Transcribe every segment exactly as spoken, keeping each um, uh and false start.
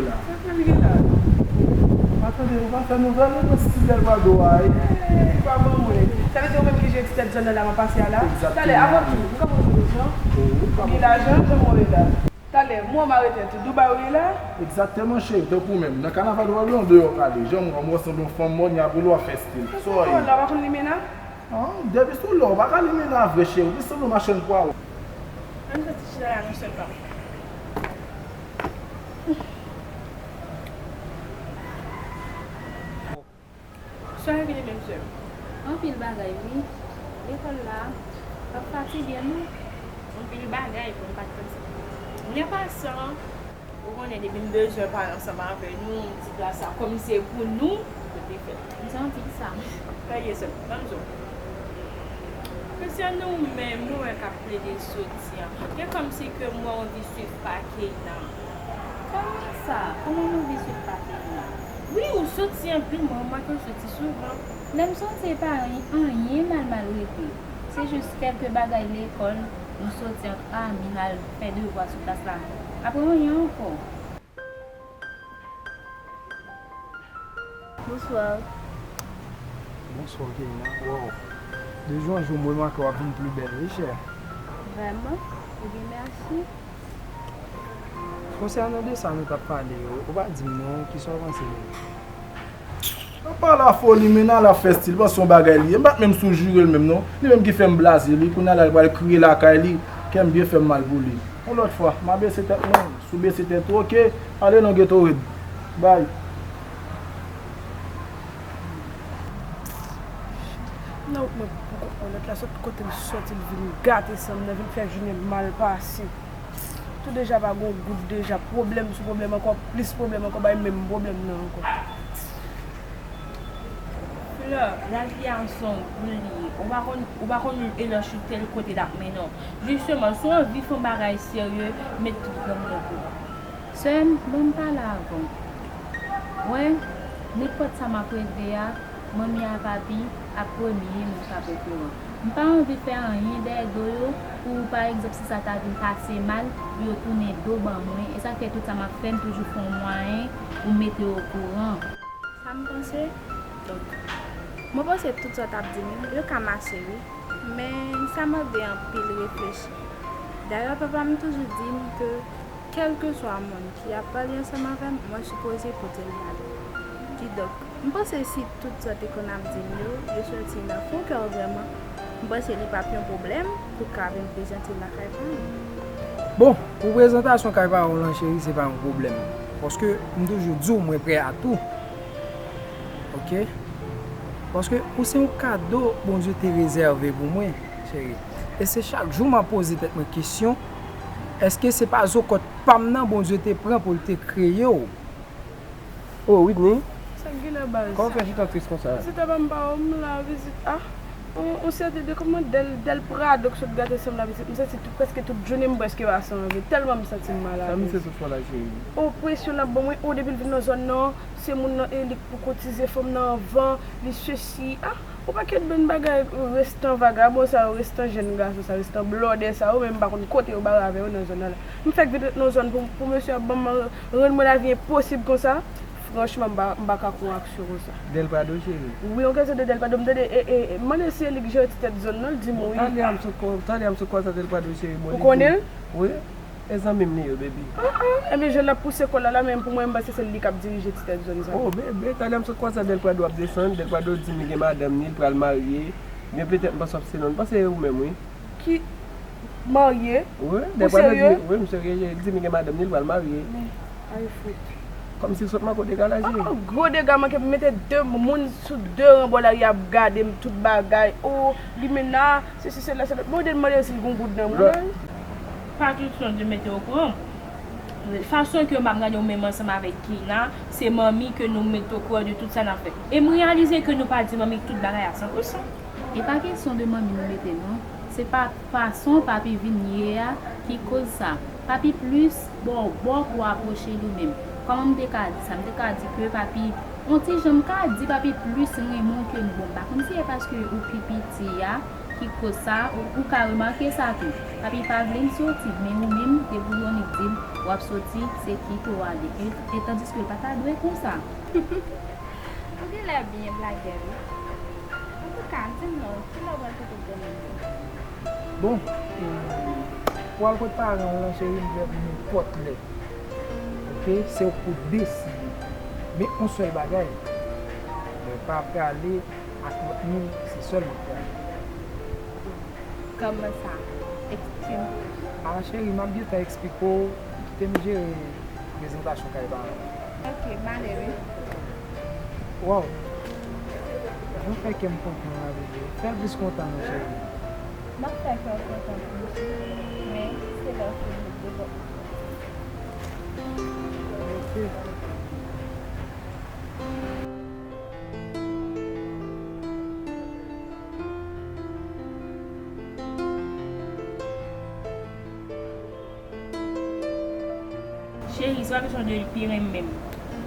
Sa k gen la? Pa tande, ou pa fè nouvèl, ou mwen si Dèlprado a, wi. Ey, pa ban mwen. Sa vle di ou menm ki jere ti tèt zòn nan la, m ap pase a la? Talè, avan tou, m ka poze w kesyon? Ou gen lajan, jan mwen ye la? Talè, mwen m arete tou. Dubai ou ye la? Egzakteman, cheri, tankou menm. Nan kanaval w ap yon deyò kale. Jan mwen, mwen sanble yon fanm mòn, y ap rele w ap fè stil. Sa w ye? Ou la, w pa konn limena? Ah, depi sou lè, w pa ka limena vre, cheri. Ou sanble yon machann pwawo. Ann soti chita la, non, sèlman. Sa w vini menm sè m? Anpil bagay, wi. Lekòl la, l ap fatige nou. Anpil bagay pou m pa t konn sa. An pasan, ou konnen, depi m bezwen pale ansanm avè nou, ti plas la, kòm se pou nou, nou te fè. M santi sa. Sa ye sè m, ban m di w. Kesyon nou menm, nou wè k ap plede soti an. Gen kòmsi ke mwen anvi swiv pa Keina. Kòman sa? Kòman nou vin swiv pa Keina? Wi, ou soti anpil, mwen remake w soti souvan. Lè m soti, e pa anyen, anyen mal mal regle. Se jis kèlke bagay lekòl, m soti ant ami, m al fè devwa sou klas la. Apre anyen ankò. Bonswa. Bonswa, Keina. Wow. De jou an jou, m remake w ap vin pli bèl, wi, chè. Vrèman? Ebyen, mèsi. Konsènan de sa nou t ap pale yo, ou pa di m non, kisa w panse de li? Apa lafoli, men al ap fè stil, panse yon bagay li ye. M pa t menm sou jire l menm non. Li menm ki fè m blaze li, kounye a la li pral kriye lakay li, kè m byen fè m mal pou li. Yon lòt fwa, m a bese tèt mwen, si w bese tèt ou, oke, ale non Gatorade. Bay. Nan wout mwen pou kont mwen, lòt la sot kote l sòti, l vin gate san m nan, vin fè jounen m mal pase. Tou deja pa gon gout deja, pwoblèm sou pwoblèm ankò, plis pwoblèm ankò, bay menm pwoblèm nan ankò. Fleur, lavi a se yon boul li ye. Ou pa konn, ou pa konn e lè w chute l kote l ap mennen w. Jisteman, si w anvi fè yon bagay serye, met tout grenn nan pou ou. Sè m, ban m pale avè w. Wè, nenpòt sa m ap regle a, manmi a papi ap premye moun k ap okoran. M pa anvi fè anyen dèyè do yo, pou pa egzanp si sa ta vin pase mal, pou yo tounen do ban mwen, e sa k fè tout sa m ap fè, m toujou fè yon mwayen pou m mete yo okouran. Sa m panse? Donk, mwen panse tout sa w t ap di m yo, yo ka mache wi, men sa mande anpil reflechi. Dayè papa m toujou di m ke kèlkeswa moun ki ap pale ansanm avè m, mwen sipoze pote l bal. Kidonk, m panse si tout sa w te konn ap di m yo, yo soti nan fon kè w vrèman, m panse li p ap yon pwoblèm pou w ka vin prezante l lakay pa m. Bon, pou prezantasyon kay pa w lan, cheri, se pa yon pwoblèm. Paske m toujou di w mwen prè a tou. Oke? Paske ou se yon kado Bondye te rezève pou mwen, cheri. E se chak jou m ap poze tèt mwen kesyon, èske se pa zo kòt pa m nan Bondye te pran pou l te kreye w? Oh, Whitney. Sa k gen la, baz? Kòman w fè chita tris konsa? Se ta pa m pa w, m la vizit. Ah, on, on sèten de kòman Del, Del Prado k sot gate san m la vizit. M santi tout, prèske tout jounen m prèske pase anvi. Tèlman m santi m mal alèz. Sa misye sot fè w la, cheri? Oh, presyon l ap ban mwen. Oh, depi l vin nan zòn nan, se moun nan e li k pou kotize fanm nan anvan, li sesi. Ah, yon pakèt bann bagay, restan vagabon sa yo, restan jèn gason sa yo, restan blòdè sa yo, men m pa konn kote yo bare avè yo nan zòn nan la. M fèk vin ret nan zòn pou, pou mesye ap ban m, rann mwen lavi enposib konsa. Franchman, m pa, m pa ka pran aksyon konsa. Del Prado, cheri. Wi, yon kesyon de Del Prado, m tande, e, e, e, m mande si e li k jere ti tèt zòn nan, l di m wi. Talè a m sot, talè a m sot kwaze Del Prado, cheri. Bon, ou konnen l? Wi. E zanmi m li ye, baby. Ah, ah, ebyen, jan l ap pouse kò l la, la, men pou mwen, m panse se li k ap dirije ti tèt zòn sa. Oh, bebe, talè m sot kwaze Del Prado ap desann, Del Prado di m li gen madanm li, li pral marye. Men petèt m panse w ap se non, m panse e ou menm, wi. Ki marye? Wi, Del Prado di, wi, m serye, li di m li gen madanm li, li pral marye. Men, ay fout. Kòmsi l sot manke w dega la, cheri. Ah, gwo dega manke m mete de moun sou de ran bò lari ap gade m tout bagay. Oh, limena, sesi, sela, sela. Mwen te mande l si l gen yon goud nan men l. Pa kesyon de mete okouran. Fason ke m ap gade w menm ansanm avèk Keina, se manmi ke nou mete okouran de tout sa n ap fè. E m reyalize ke nou pa di manmi tout bagay a san pou san. E pa kesyon de manmi nou mete non. Se pa fason papi vin ye a ki koz sa. Papi plis ba w bò pou w apwoche li menm. Kòman m te ka di sa? M te ka di ke papi, on ti jan m ka di papi plis renmen w ke nou. Bon, m pa konn si se paske ou pi piti a, Ki koz sa, ou, ou ka remake sa tou. Papi pa vle m soti, men ou menm, depi w annik di l w ap soti, se kite w ale. E, e tandiske l pa ta dwe konsa. Ou genlè byen blagè, wi. Antouka, di m non, kilè w pral pote granmoun yo? Bon, e, pou al kot paran w lan, cheri, m prè pou nenpòt lè. Oke? Se ou k pou deside. Men yon sèl bagay, mwen pa prale ak lòt moun, se sèl mwen k prale. Kòman sa? Eksplike m plis. A, cheri, m ap gentan eksplike w. Kite m jere prezantasyon kay paran w. Oke, m ale wi. Waw! Jan w fè kè m kontan la, bebe. Fè l plis kontan non, cheri. M ap fè kè w kontan plis wi, men se lè w fin met de bò. Oke. Cheri, se pa kesyon de li pi renmen m.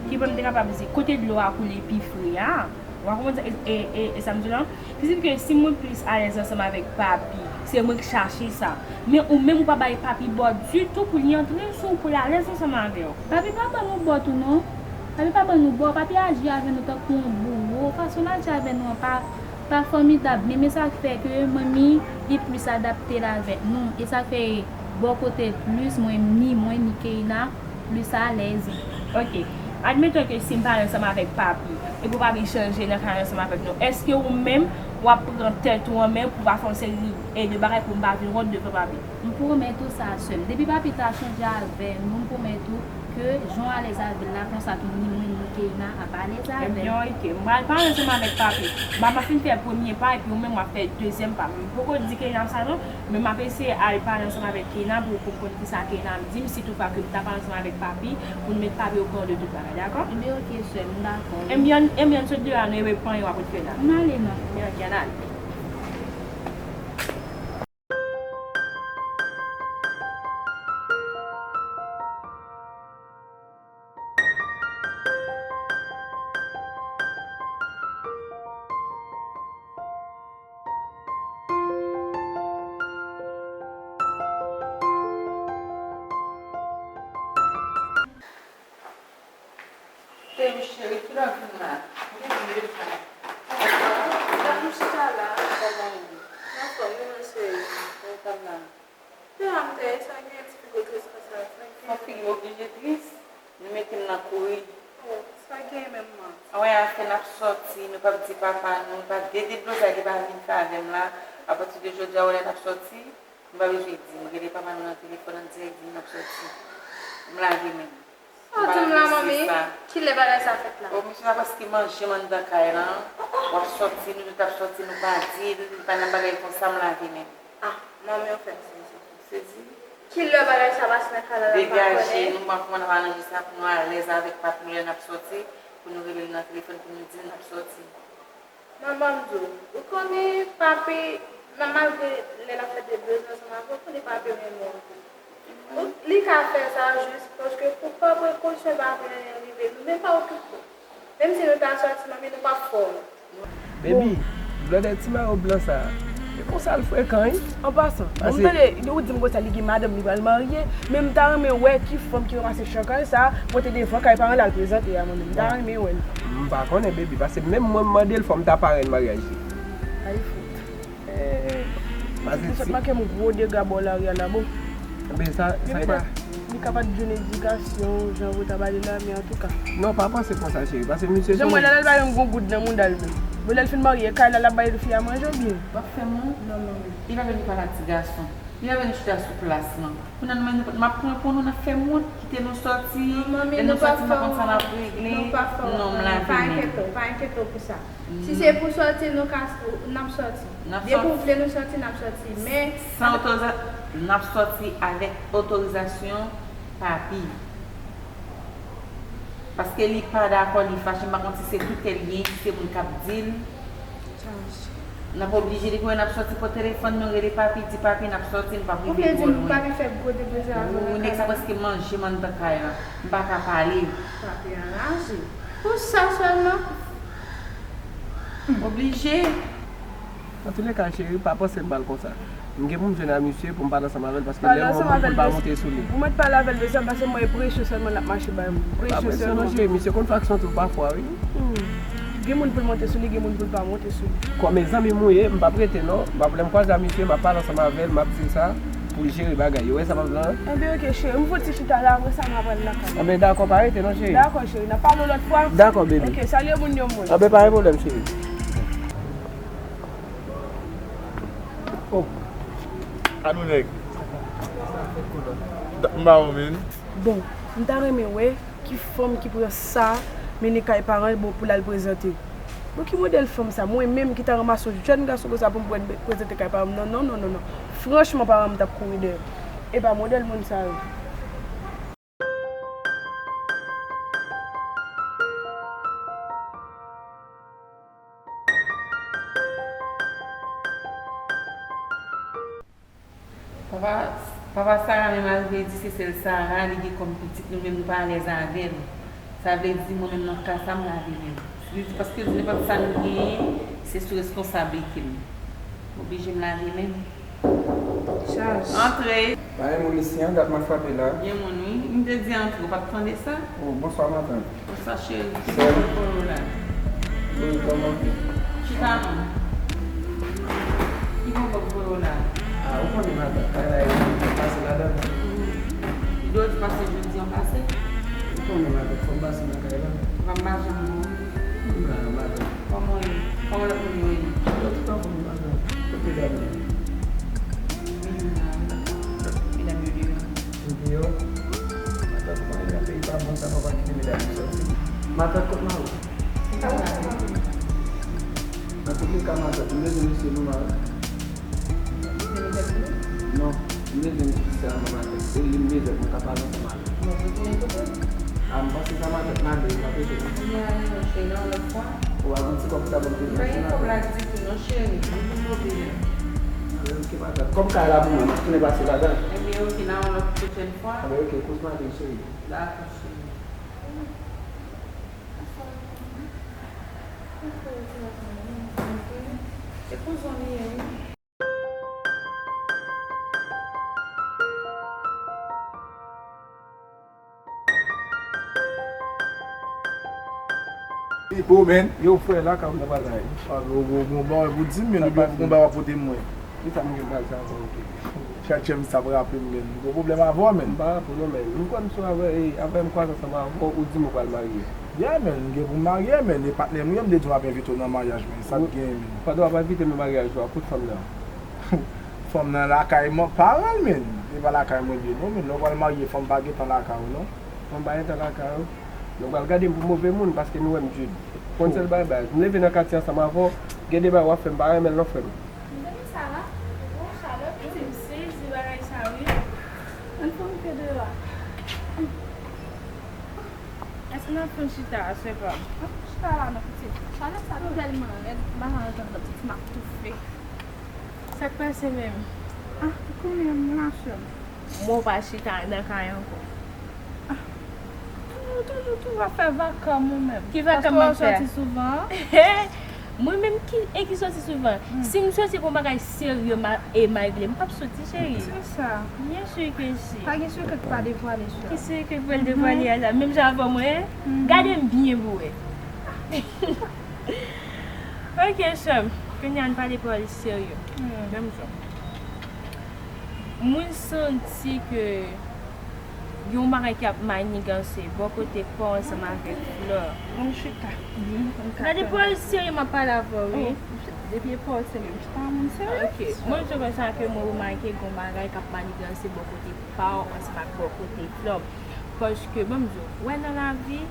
Ki bò m te kapab di, kote dlo a koule pi fre a? Ou pa konprann sa, e, e, e, e sa m di w lan? Ki signifike si mwen plis alèz ansanm avèk papi, se mwen k chache sa. Men ou menm ou pa bay papi bò ditou pou li antre sou ou, pou l alèz ansanm avè w. Papi pa ban nou bò tou non. Papi pa ban nou bò, papi aji avè nou tankou yon bouwo. Fason l aji avè nou an pa, pa fòmidab. Men, men sa k fè ke manmi li plis adapte l avèk nou. E sa k fè bò kote l plis, mwen, ni mwen, ni Keina plis alèz. Oke. Admeton ke si m pa ansanm avèk papi, epi papi chanje nan kay ansanm avèk nou, èske ou menm w ap pran tèt ou an men pou w pa fè yon seri, e, de bagay pou m pa vin wont devan papi? M pwomèt ou sa, sè m. Depi papi ta chanje avè nou, m pwomèt ou ke jan w alèz avè l la, konsa tou ni mwen, ni Keina ap alèz avè l. Ebyen, oke. M pral pale ansanm avèk papi. M ap fin fè premye pa, epi ou menm w ap fè dezyèm pa. M poko di Keina sa non, men m ap eseye al pale ansanm avèk Keina pou, pou m konn kisa Keina ap di m, si toutfwa ke m ta pale ansanm avèk papi, pou n met papi okouran de tout bagay, dakò? Ebyen, oke, sè m, m dakò. Ebyen, ebyen, sot deyò a, nou, e pa anyen w ap ret fè la. M ale non. Ebyen, oke, ann ale. Baby cheri, kilè w vin la? M te vin deja. Sa va? Gad m chita la, kòman ou ye? M anfòm wi, mwen cheri. Kòman w t ap la? Te a m te ye, sa gen ti figo tris konsa, sa gen? Fò figi oblije tris? Nou mete m nan kouri. Oh, sa gen menm man? Anwè, afè n ap sòti, nou p ap di papa nou, nou pa gen de blozay li pa vin fè avè m la. Apati de jodi a, ou wè lè n ap sòti, nou pa bezwen di m. Rele papa nou nan telefòn an dirèk, di m n ap sòti. M lage men m. Sa w di m la, manmi? Kilè bagay sa fèt la? O, misye pa prèske manje m anndan kay lan. W ap sòti, nou tout ap sòti, nou pa di l, li pa nan bagay konsa, m lage men m. Ah, manmi, w fè m sezi. Sezi? Kilè bagay sa pase nan kay la, la pa konnen? Degaje nou, m ap konn aranje sa pou nou alèz avèk papi nou lè n ap sòti, pou nou rele l nan telefòn, pou nou di l n ap sòti. Manman m di w, ou konnen papi, nan malgre lè l ap fè de bezwen ansanm avè w, ou konnen papi renmen w anpil. Ou, li ka fè sa jis paske pou pa prekosyon pa fè anyen rive nou, men pa okipe w. Menm si nou ta sòti, manmi, nou p ap fè w. Baby, blòdè ti mayo blan sa, e konsa l frekan, wi. An pasan, bon, m tande ou di m konsa li gen madanm, li pral marye, men m ta renmen wè ki fanm ki ranmase chan kay sa, pote devan kay paran l al prezante a, mwen menm. M ta renmen wè l. M pa konnen, baby, paske menm mwen m mande l, fò m ta parenn maryaj li. Ay fout. Eh, paske ti sòt manke m gwo dega bò lari a la, bon. Ebyen, sa, sa pa. Li ka pa t jwenn edikasyon, jan yo ta ba li la, men antouka. Non, pa panse konsa, cheri, paske misye se yon. Jan m wè l la, l pa yon gwo goud nan mouda l menm. Bon, lè l fin marye, kay la, l ap bay fi a manje oubyen? W ap fè m wont? Non, manmi. Li pa vle nou pale ak ti gason. Li pa vle nou chita sou plas lan. Kounye a nou menm, nou, m ap pran pou nou, n ap fè m wont, kite nou sòti. Non, manmi, lè nou sòti, m pa konn sa n ap regle. Non, m lave men m. Pa enkyete w, pa enkyete w pou sa. Si se pou sòti, nou ka, n ap sòti. Depi w vle nou sòti, n ap sòti. Men san otoriza-, n ap sòti avèk otorizasyon papi. Paske li pa dakò, li fache, m pa konn si se koutèl li ye, si se moun k ap di l. N ap oblije, depi wè n ap sòti, pran telefòn nou, rele papi, di papi n ap sòti, nou p ap rive twò lwen. Ou vle di m papi fè gwo deplase avè w nan kay la? Wi, nèg sa prèske manje m anndan kay lan. M pa ka pale. Papi anraje. Pou sa sèlman? Oblije. Antouleka, cheri, pa panse m mal konsa. M gen pou m jwenn a misye pou m pale ansanm avè l, paske lè yon moun pou l pa monte sou li. Ou mèt pale avè l de sa, paske m wè presyon sèlman l ap mache bay moun. Presyon sèlman. Pa presyon non, cheri, misye konn fè aksyon tou pafwa, wi. Hmm. Gen moun pou l monte sou li, gen moun pou l pa monte sou li. Kòm e zanmi m ou ye, m p ap rete non. M ap, lè m kwaze a misye, m ap pale ansanm avè l, m ap di l sa pou l jere bagay yo. Wè sa m ap di w lan? Enben, oke, cheri. M fouti chita la, apre sa, m ap al lakay. Enben, dakò, pa rete non, cheri. Dakò, cheri. N ap pale yon lòt fwa. Dakò, baby. Oke, salye moun yo, moun. Enben, pa gen pwoblèm, cheri. Oh. Anou nèg. M ba ou, men. Bon, m ta renmen wè ki fanm ki pran sa, mennen kay paran l, bon, pou l al prezante. Bon, ki modèl fanm sa? Mwen menm ki ta ranmase yon jèn gason konsa pou m pran prezante kay paran m nan? Non, non, non, non, non. Franchman, paran m t ap kouri dèyè m. E pa modèl moun sa yo. Papa, papa Sara menm al vle di se sèl Sara li gen kòm pitit, nou menm nou pa alèz avè l. Sa vle di mwen menm nan ka sa m lave men m. Li di paske l di nenpòt sa nou genyen, se sou responsablite m. M oblije m lave men m. Chaj. Antre. Pa gen moun isi an, dat m ap frape la. Gen moun wi. M te di antre, ou pa t tande sa? Oh, bonswa matant. Bonswa cheri. Ki bò bò w la? Wi, kòman? Chita non. Ki bò bò w la? Ah, ou konnen matant, kay la e pase ladan. Li dwe di pase jodi an pase. Ou konnen matant, fò m pase nan kay la. Ou pa m pa janm bon. M la, matant. Kòman w ye? Kòman lòt moun yo ye? Yo tout anfòm, matant. Kot medam yo? Medam yo deyò. Yo deyò? Matant, ou konnen jan peyi pa bon sa, fò pa kite medam yo sòti. Matant, kot mari w? Antouka, matant, m bezwen mesye pou mari. Non, m bezwen li sèlman matant. Se li m bezwen pou m ka pale ansanm avè l. Bon, pou tounen kote? A, m panse sa matant m ale, m ap rete la. M ale non cheri, nan yon lòt fwa. Ou a gen ti kòb pou ta ban m tounen. M pa gen kòb la ditou non cheri, m pou pote. Anben, oke matant. Kòm kay la pou mwen, m ap tounen pase ladan. Ebyen, oke, nan yon lòt pwochèn fwa. Anben, oke, kous maten cheri. Dakò cheri. E pou zòn li ye wi. Pipo, men. Yo, frè, lakay ou nan bagay. Alo, ou gon bagay pou di m, men ou gon bagay w ap pote mwen. Kisa m gen pral sa ankò, oke? Chak chèm sa ap rape m, men. Gon pwoblèm avè w, men. M pa rape w non, men. M konn sou avè, e, avè m kwaze ansanm avè w, ou di m ou pral marye. Yeah, men, m gen pou m marye, men. E patnè m ou ye, m te di w m ap envite w nan maryaj, men. Sa k gen, men? Pandan w ap envite m nan maryaj ou a, kot fanm nan? Fanm nan lakay paran l, men. E pa lakay mwen l ye, non, men. Lè w pral marye, fanm pa gentan lakay ou, non. Fanm pa gentan lakay ou? Nou pral gade m pou move moun, paske nou wè m Jude. Konn sèl bagay, m leve nan katye ansanm avè w, gen de bagay w ap fè m pa renmen l non, frè m. Mezanmi, Sara, bon, Charlotte, pitit m sezi bagay sa wi. Ann fè yon fè deyò a. Èske n ap fè yon chita a, sè pa m? Ann chita la non, pitit. Chalè sa tèlman rèd, m pa janm janm pitit m ap toufe. Sa k pase menm? Ah, ou konnen m la, sè m. Mwen pa chita nan kay ankò. Ah, toujou, toujou, toujou ap fè vakam ou menm. Ki vakam m ap fè? Paske w soti souvan. Mwen menm ki, e ki soti souvan? Hmm. Si m soti pou yon bagay serye, ma, e malgre m p ap soti, cheri. Se sa. Byen si ke si. Pa gen sekrè ki pa devwale, sè. Ki sekrè k pral devwale a la? Menm jan avè mwen, gade m byen pou wè. Ok, sè m. Kounye a n pale pawòl serye. Hmm. Menm jan. Mwen santi ke yon bagay k ap maniganse bò kote pa w ansanm avèk Flore. Mwen chita. Gade pawòl serye m ap pale avè w, wi. Oh, depi e pawòl serye, m chita, moun serye. Ok. Mwen, se konsa ke mwen remake gon bagay k ap maniganse bò kote pa w ansanm ak bò kote Flore. Paske, ban m di w, wè nan lavi,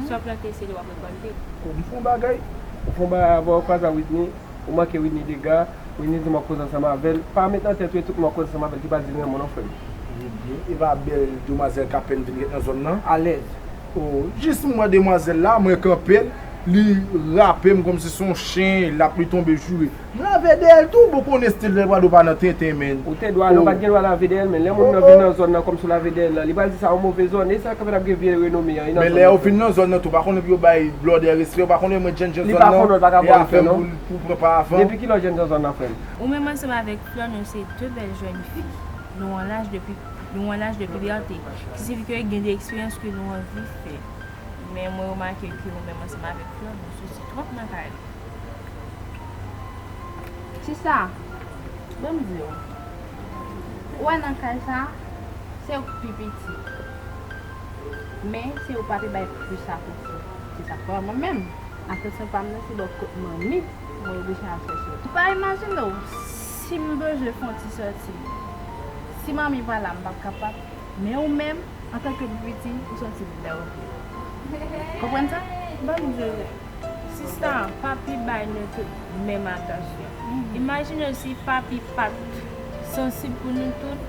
sa w plante, se li w ap rekòlte. Ou fè yon bagay, ou fè yon bagay avè w, kwaze a Whitney, ou manke Whitney dega, Whitney di m w ap koze ansanm avè l. Pa met nan tèt ou e tout moun w ap koze ansanm avè l ki pa di l renmen w non, frè m. Ebyen, e pa bèl demwazèl k apèn vin ret nan zòn nan? Alèz. Oh, jis m wè demwazèl la, mwen kanpe l, Li rape m kòmsi se yon chen, l ap li tonbe joure. M lave dèyè l tou, bon konnen still Lèbradò pa nan tenten, menn. Ou te dwe ale, ou pa t gen dwa lave dèyè l, men lè moun nan vin nan zòn nan kòmsi w lave dèyè l la, li pral di sa yon move zòn, e sa k ap fè n ap gen vye renome an, e nan zòn nan. Men lè yo vin nan zòn nan tou, pa konnen pou yo bay blòdè respè, yo pa konnen mwen jènjèn zòn nan, e afè m pou, pou pran paravan. Depi kilè w jènjèn nan zòn nan, frè m? Ou menm ansanm avèk Flò, nou se de bèl jèn fi. Nou an laj de pi-, nou an laj de pibète, ki siyifi ke gen de eksperyans ke nou anvi fè. Men mwen remake ke ou menm ansanm avèk Flò, nou soti twòp nan kay la. Sista, ban m di w, ou wè nan kay sa, se ou k pi piti. Men se ou pa pi bay plis atansyon. Se sa k fè mwen menm, atansyon pa m nan se bò kot manmi mwen oblije al chèche l. Ou pa imajine w, si m bezwen fè yon ti sòti, si manmi pa la, m p ap kapab. Men ou menm, antanke pi piti, ou sòti lè w vle. Konprann sa? Ban m di w, sista, papi bay nou tout menm atansyon. Imajine w si papi pa t sansib pou nou tout,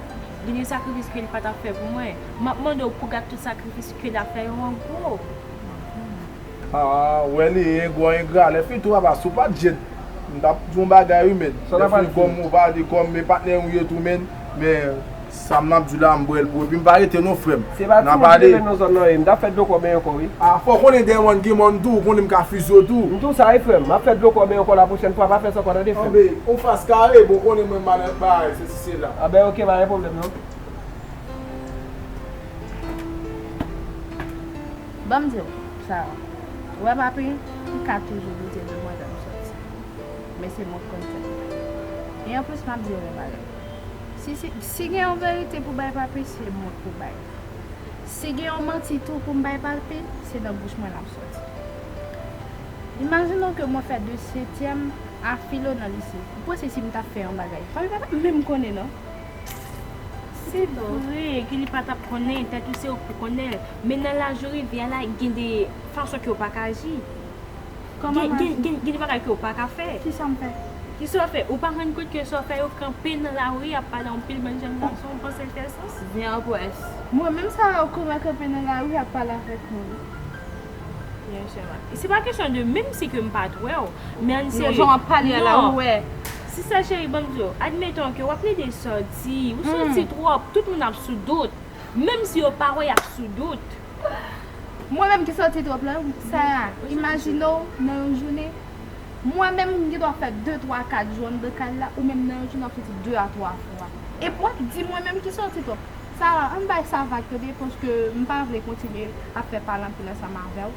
gen de sakrifis ke li pa t ap fè pou mwen. M ap mande w pou gad tout sakrifis ke l ap fè yo an gwo. Ah, wè li engra, engra. Lè fini tou, apa, si w pa t jèn, m t ap di yon bagay, wi, men. Sa w t ap pral di? Lè fini, kòm ou pale, kòm e patnè w ye tou, men, men sa m ap di w la, m bwè l pou, epi m pa rete non, frè m. Se pa timoun ki rete nan zòn nan, wi. M t ap fè dlo kò benyen kò, wi. Ah, fò w konnen dèyè mòn gen mòn tou, ou konnen m ka fize w tou. M di w sa, wi, frè m. M ap fè dlo kò benyen kò la pwochèn fwa, pa fè sa ankò, tande, frè m. Anben, yon fas kare, bon, konnen mwen malèt bagay, sesi sela. Anben, oke, pa gen pwoblèm, non. Ban m di w, Sara, ou wè papi, li ka toujou doute de mwen lè m sòti. Men se mwen k konn tèt mwen. E anplis, m ap di w yon bagay. Si, si, si gen yon verite pou bay papi, se mwen k pou bay. Si gen yon manti tou pou m bay papi, se nan bouch mwen l ap sòti. Imajine w ke mwen fè de setyèm a filo nan lise. Ou panse si m ta fè yon bagay, papi pa t ap menm konnen, non. Se vre ke li pa t ap konnen, tèt ou se ou k pou konnen l. Men nan laj ou rive a la, gen de fason ke w pa ka aji. Kòman m aji? Gen, gen, gen de bagay ke w pa ka fè. Kisa m fè? Kisa w fè? Ou pa rann kont ke sa w fè yo kanpe nan lari ap pale anpil bann jèn gason, ou panse l fè sans? Zen anpwès. Mwen menm sa yo kouran kanpe nan lari ap pale avèk moun. Byen, sèlman. Se pa kesyon de menm si ke m pa t wè w, men ann serye. Non, jan w ap pale a la, ou wè. Sista cheri, ban m di w, admeton ke w ap plede sòti, ou sòti twòp, tout moun ap sou dout. Menm si yo pa wè, y ap sou dout. Mwen menm ki sòti twòp la, Sara, imajine w nan yon jounen, mwen menm m gendwa fè de, twa, kat jou anndan kay la, ou menm nan yon jounen w ap sòti de a twa fwa. Epi w ap di mwen menm ki sòti twòp. Sara, ann bay sa vag tande, paske m pa vle kontinye ap fè pale anpil ansanm avè w.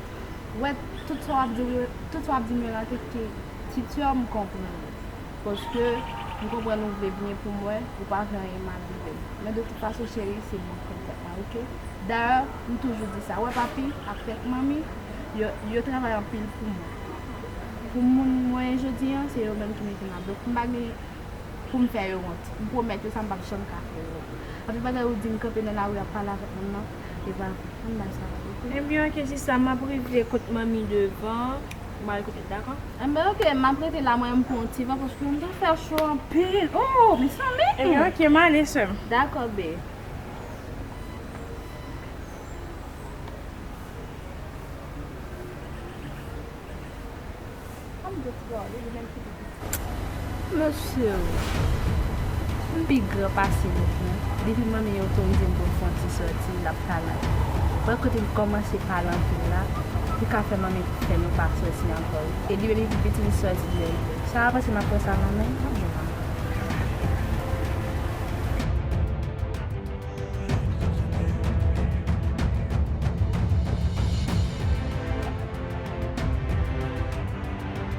Ou wè, tout sa w ap di, tout sa w ap di m yo la, te, te, ti sè, m konprann ou. Paske m konprann ou vle byen pou mwen, ou pa vle anyen mal rive m. Men de tout fason, cheri, se mwen k konn tèt mwen, oke? Dayè, m toujou di sa. Ou wè papi avèk manmi, yo, yo travay anpil pou mwen. Pou moun mwen ye jodi a, se yo menm ki mete m la. Donk, m pa gen pou m fè yo wont. M pwomèt yo sa, m p ap janm ka fè yo wont. Anpil bagay ou di m kanpe nan lari ap pale avèk moun nan, e pa vre. Ann bay sa vag, oke? Ebyen, oke, sista, m ap rive kot manmi devan. M al kote l, dakò? Enben, oke, m ap rete la, mwen, m pran yon ti van, paske m te fè cho anpil. Oh, mezanmi! Ebyen, oke, m ale, sè m. Dakò, be. Mesye, m pi gran pase nèg lan. Depi manmi otorize m pou m fè yon ti sòti, l ap pale. Wè kote l kòmanse pale anpil la, li ka fè manmi fè nou pa sòti ankò. E li menm li pi piti, li sòti lè l vle. Sa w panse m ap pran sa nan men l? M ap